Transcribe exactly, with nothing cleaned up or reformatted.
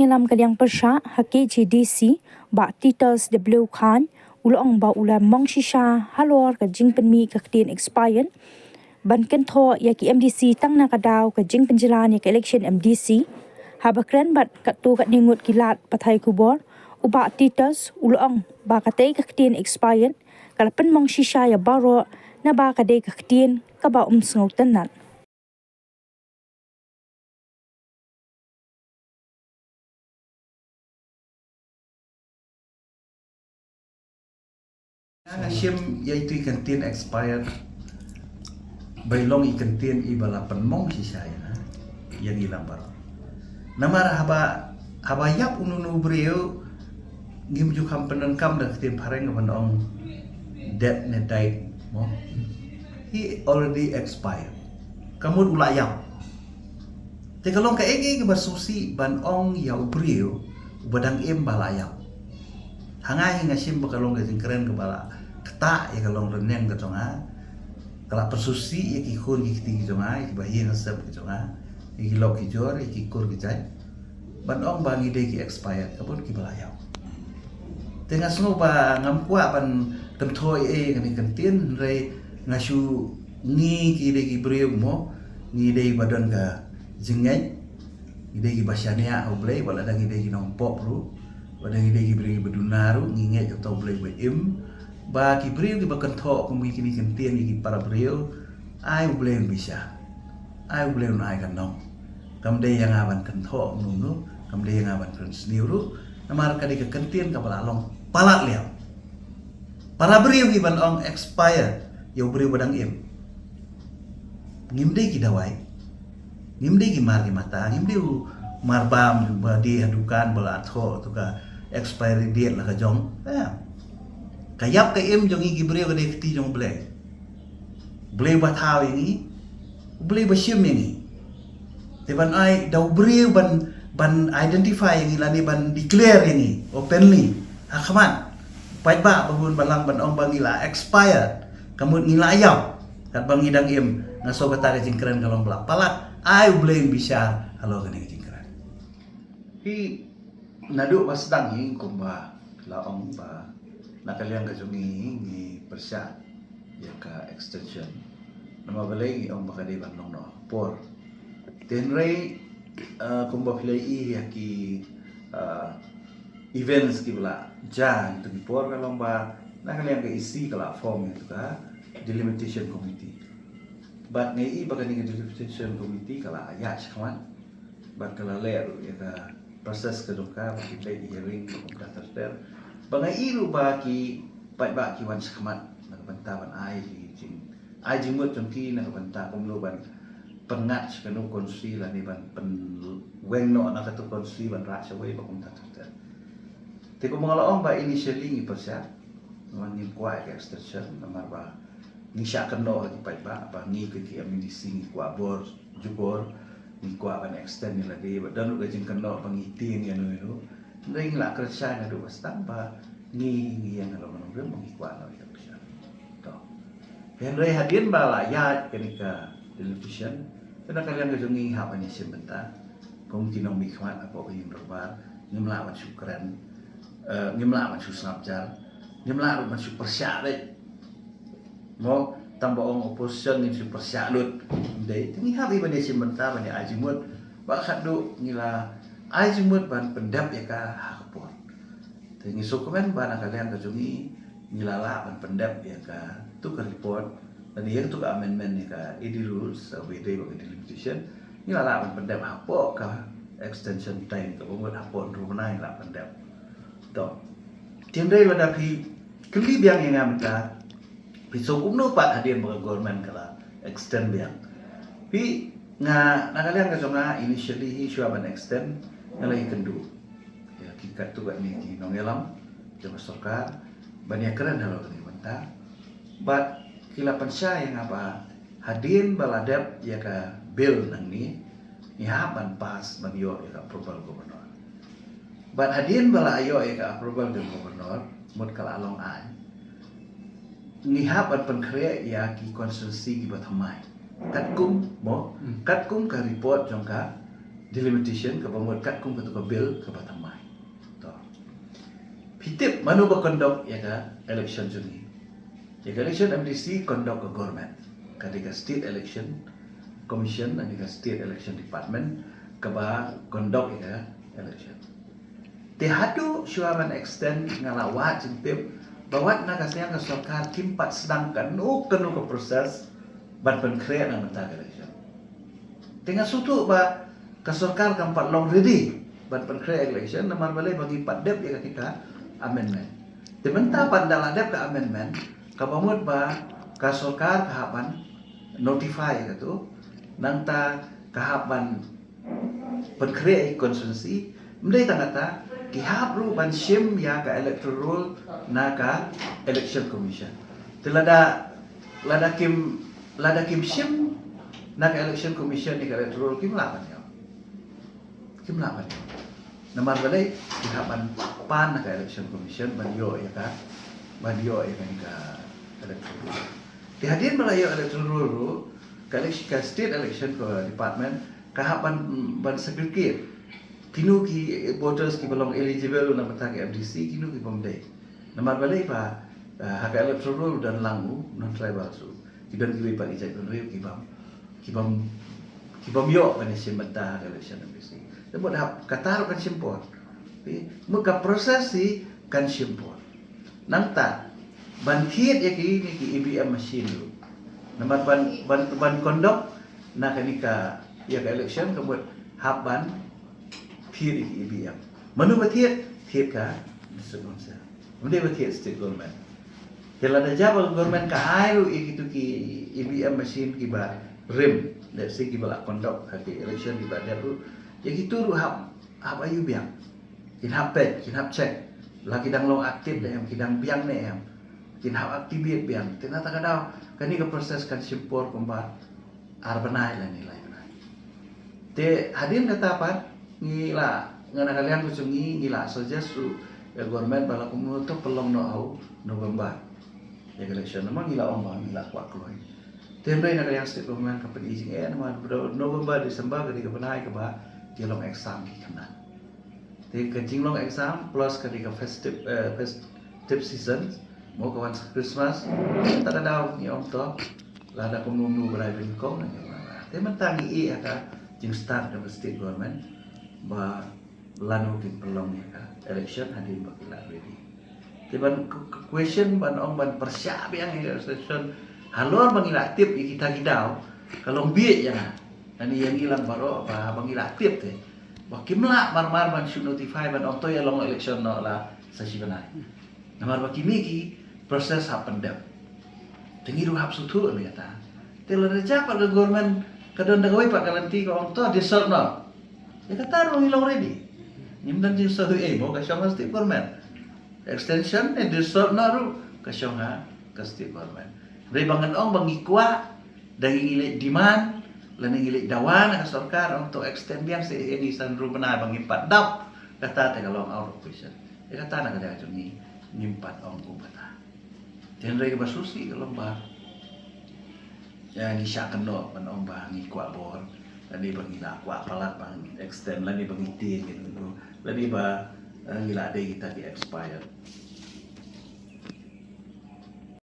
Nongïalam ka liang pyrshah ha K H A D C, Bah Titus W Khan, u la ong ba u la mong shisha halor ka jingpynmih ka ktien expired ban kynthoh ïa ki M D C tang na ka daw ka jingpynjlan ïa ka election M D C. Haba kren bad katto katne ngut ki lad pathai khubor, u Bah Titus u la ong ba katei ka ktien expired ka la pynmong shisha ïa baroh, naba ka dei ka ktien kaba ym sngewtynnat. Nga shim ïa itu i kyntien expired ba i long i kyntien iba la pynmong shisha ïa nga, ïa ngi lang baroh. Namar haba, haba ïap uno uno u briew, ngim ju kham pyndonkam da ka ktien phareng kaba ong dead ne died, mo. He already expired. Ka mut u la ïap. Te ka long kaei kaei kaba sngewsih ban ong ïa u briew uba dang im ba la ïap. Ha nga hi nga shim ba ka long ka jingkren kaba la ktah ïa ka long rynïeng ka jong nga. Ka la pynsngewsih ïa ki khun ki kti ki jong nga, ïa kiba ïeng ha sem ki jong nga, ïa ki lok ki jor, ïa ki kur ki jait. Ban ong ba ngi dei ki expired, ka mut kiba la ïap. Te nga sngew ba ngam kwah ban kynthoh ei ei ïa kane ka ktien, hynrei nga shu, ngi ki dei ki briew mo, ngi dei ba don ka jingngeit, ngi dei kiba shaniah ha U Blei, wat lada ngi dei ki nongpop ruh, wat lada ngi dei ki briew kiba duna ruh, ngi ngeit ha uta U Blei uba im, ba ki briew kiba kynthoh kum kine ki ktien ïa ki para briew, ai U Blei un bishar. Ai U Blei un ai ka nong. Kam dei ïa nga ban kynthoh kumno kumno, kam dei ïa nga ban pynsniew ruh, namar ka dei ka ktien kaba la long palat liang. Para briew hi ban ong expire ïa u briew ba dang im. Ngim dei ki dawai. Ngim dei ki mar ki mata, ngim dei u mar bam ba die ha dukan ba la thoh tu ka expiry date la ka jong. Em. Ka ïap ka im jong ngi ki briew ka dei kti jong U Blei. U Blei ba thaw ïa ngi, U Blei ba shim ïa ngi. Te ban ai da u briew ban, ban identify ïa ngi lane ban declare ïa ngi openly ha khmat paidbah ba bun balang ban ong ba ngi la expire, ka mut ngi la ïap. Katba ngi dang im, nga sngew kata ka jingkren ka long ba la palat, ai U Blei un bishar halor kane ka jingkren. Hi, naduh ba sdang hi kumba la ong ba na ka liang ka jong ngi ngi pyrshah ïa ka extension. Namar balei ngi ong ba ka dei ban long noh por. Te hynrei, eh, kumba phi la ïohi ïa ki, eh, events kiba la jia ha kito ki por ka long ba na ka liang ka E C ka la form ïa ka delimitation committee. Bad nga ïohi ba kane ka delimitation committee ka la ïaid shakhmat. Bad ka la leh ruh ïa ka process ka jong ka, ba ki leit hearing kumta ter ter. Ba nga ïohi ruh ba ki paidbah ki wan shakhmat na ka bynta ban ai ki jing, ai jingmut jong ki na ka bynta kumno ban pynngat sha kano ka constituency lane ban pynweng noh na kato ka constituency ban rah shawei ba kumta ter ter. Te kumba nga la ong ba initially ngi pyrshah, namar ngim kwah ïa ka extension, namar ba ngi shah kynnoh ha ki paidbah ba ngi kum ki M D C ngi kwah bor jubor, ngi kwah ban extend ïa lade, ba don ruh ka jingkynnoh ba ngi tieng ïano ïano. Hynrei ngi la kren shai naduh ba sdang ba ngi, ngi ïeng halor ka nongrim ba ngi kwah noh ïa ka election. To. Hynrei hadien ba la ïaid kane ka delimitation, te na ka liang ka jong ngi ngi hap ban ïashim bynta kum ki nongmihkhmat hapoh ka ïing dorbar, ngim lah ban shu kren, eh, ngim lah ban shu sngap jar, ngim lah ruh ban shu pyrshah beit. Mo, tang ba ong opposition ngin shu pyrshah lut. Ym dei, te ngi hap hi ban ïashim bynta, ban ïa ai jingmut. Ba khatduh ngi la ai jingmut ban pyndep ïa ka ha ka por. Te ngi sngewkmen ba na ka liang ka jong ngi ngi la lah ban pyndep ïa kato ka report lane ïa kato ka amendment ïa ka A D rules, kaba ïadei bad ka delimitation. Ngi la lah ban pyndep hapoh ka extension time kaba mut hapoh hynriew bnai ngi la pyndep. To. Te hynrei lada phi kylli biang ïa nga mynta, phi sngew kumno pat hadien ba ka government ka la extend biang? Phi, nga, na ka liang ka jong nga initially hi shuwa ban extend nga la ïakynduh ïa ki katto katne ki nongïalam jong ka sorkar ban ïakren halor kane ka bynta. Bad ki la pynshai ïa nga ba hadien ba la dep ïa ka bill nangne, ngi hap ban pass ban ïoh ïa ka approval governor. Bad hadien ba la ïoh ïa ka approval jong governor, mut ka la long aiñ, ngi hap ban pynkhreh ïa ki constituency kiba thymmai. Katkum, mo, hmm, katkum ka report jong ka delimitation kaba mut katkum katu ka bill kaba thymmai. To. Phi tip mano ba conduct ïa ka election jong ngi? Ïa ka election M D C conduct ka government. Ka dei ka State Election Commission, ka dei ka State Election Department kaba conduct ïa ka election. Te haduh shuwa ban extend nga la wad jingtip ba wat na ka sniang ka sorkar kim pat sdang kano kano ka process ban pynkhreh na mynta ka election. Te nga sngewthuh ba ka sorkar kam pat long ready ban pynkhreh election namar balei ba ngi pat dep ïa kane ka amendment. Te mynta pat da la dep ka amendment kaba mut ba ka sorkar ka hap ban notify ïa katu, nangta ka hap ban pynkhreh ïa ki constituency, ym dei tang kata, ki hap ruh ban shim ïa ka electoral roll na ka Election Commission. Te lada, lada kim, lada kim shim na ka Election Commission ïa ka electoral roll kim lah ban ïoh. Kim lah ban ïoh. Namar balei ki hap ban pan na ka Election Commission ban ïoh ïa ka, ban ïoh ïa ka, ïa ka electoral roll. Te hadien ba la ïoh electoral roll ruh, ka election, ka State Election Department ka hap ban, ban segregate kino ki voters kiba long eligible na bynta ka M D C, kino ki bym dei. Namar balei ba, eh, ha ka electoral roll don lang u non-tribal, so ki don kiwei pat ki jaitbynriew ki bym, ki bym, ki bym ïoh ban ïashim bynta ha ka election M D C. Te mut hap kata ruh kan shim por. Te mut ka process hi kan shim por. Nangta ban thied ïa kine ki E V M machine ruh. Namar ban, ban, ban conduct na kane ka, ïa ka election ka mut hap ban thied ïa ki E V M. Mano ba thied? Thied ka District Council. Ym dei ba thied State Government. Te lada jia ba government ka ai ruh ïa kitu ki E V M machine kiba rim, let's say kiba la conduct ha ki election kiba dep ruh, ïa kitu ruh hap, hap aïu biang. Kin hap peit, kin hap check la ki dang long active ne em, ki dang biang ne em. Kin hap activate biang. Te na kata ka daw kane ka process kan shim por kumba ar bnai lane lai bnai. Te hadien kata pat ngi la, nga na ka liang ka jong ngi, ngi la suggest ruh ïa government ba la kumno to pynlong noh ha u November ïa ka election, namar ngi la ong ba ngi la kwah kloi. Te hynrei na ka liang State Government ka pyni jingeh namar November, December ka dei ka bnai kaba ki long exam ki khynnah. Te ka jinglong exam plus ka dei ka festive, eh, festive season, mo ka wan sa Christmas, ta ka daw ngi ong to lada kumno kumno ba dei ba nyngkong na ngi ong. Te mynta ngi ïeh ïa ka jingstad jong ka State Government ba lano kin pynlong ïa ka election hadien ba ki la ready. Te ban k-, k-, question ban ong ban pyrshah biang ïa ka election halor ba ngi la tip ïa kita ki daw ka long bieit ïa nga. Lane ïa ngi lang baroh ba, ba ngi la tip te ba kim lah mar mar ban shu notify ban ong to ïa long election noh la sa shi bnai. Namar ba kine ki process hap pyndep. Te ngi ruh hap sngewthuh ïa kata. Te lada jia pat ka government ka don da kawei pat ka lynti ka ong to dissolve noh, ïa kata ruh ngi long ready. Ngim don jingsngewthuh ei, mo ka shong ka State Government. Extension ne dissolve noh ruh ka shong ha ka State Government. Hynrei ba ngan ong ba ngi kwah, da ngi leit demand lane ngi leit dawa na ka sorkar ong to extend biang sa ïa ngi san ruh bnai ba ngim pat dap, kata te ka long out of question. Ïa kata na ka liang jong ngi ngim pat ong kum kata. Te hynrei kaba sngewsih ka long ba, ïa, ngi shah kynnoh ban ong ba ngi kwah bor, lane ba ngi la kwah palat ban extend, lane ba ngi tieng, lane ba, eh, ngi la dei kita ki expired.